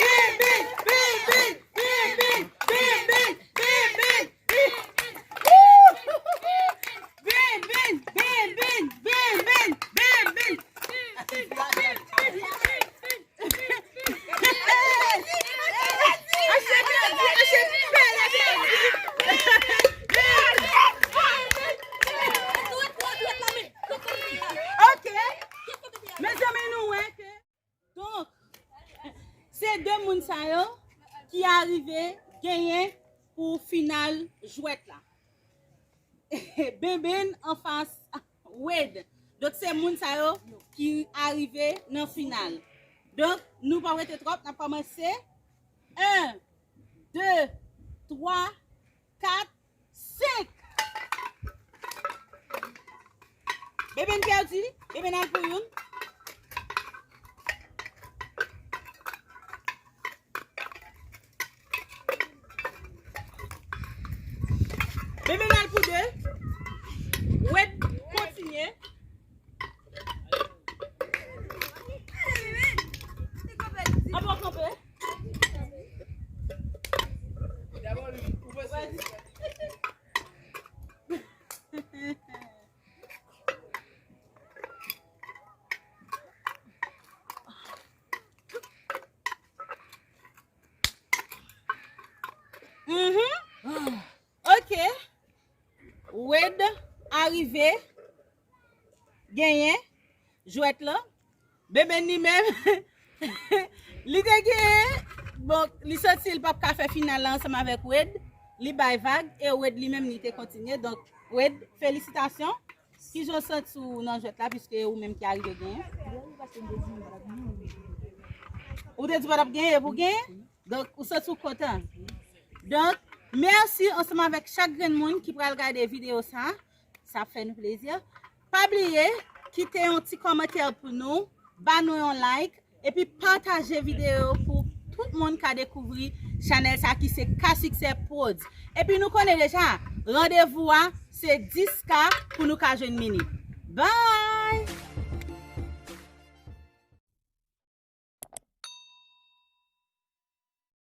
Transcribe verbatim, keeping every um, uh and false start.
Benben, Benben, Benben, Benben, Benben. Benben, Benben, Benben, Benben. Ok. Mezanmi, nou wè ke, donk, se de moun sa yo ki arive genyen pou final jwèt la. Benben anfas Wade. Donk, se moun sa yo ki arive nan final. Donk, nou pa rete twòp, n ap kòmanse. En, de, twa, kat, senk. Benben pèdi, Benben al pou youn. Benben al pou de. Wade kontinye. rive genyen jwèt lan. Bebe li menm, li te genyen, bon, li santi l p ap ka fè final la ansanm avèk Wade. Li bay vag e Wade li menm li te kontinye. Donk, Wade, felisitasyon. Kijan w santi w nan jwèt la, piske ou menm ki arive genyen? Ou te di w pa t ap genyen, epi w genyen? Donk, ou santi w kontan? Donk, mèsi ansanm avèk chak grenn moun ki pral gade videyo sa. Sa ap fè nou plezi. Pa bliye, kite yon ti kòmantè pou nou, ba nou yon like, epi pataje videyo pou tout moun ka dekouvri chanèl sa ki se Ka Siksè Prodz. Epi nou konnen deja, randevou a se dis K pou nou ka jwenn mini. Bye!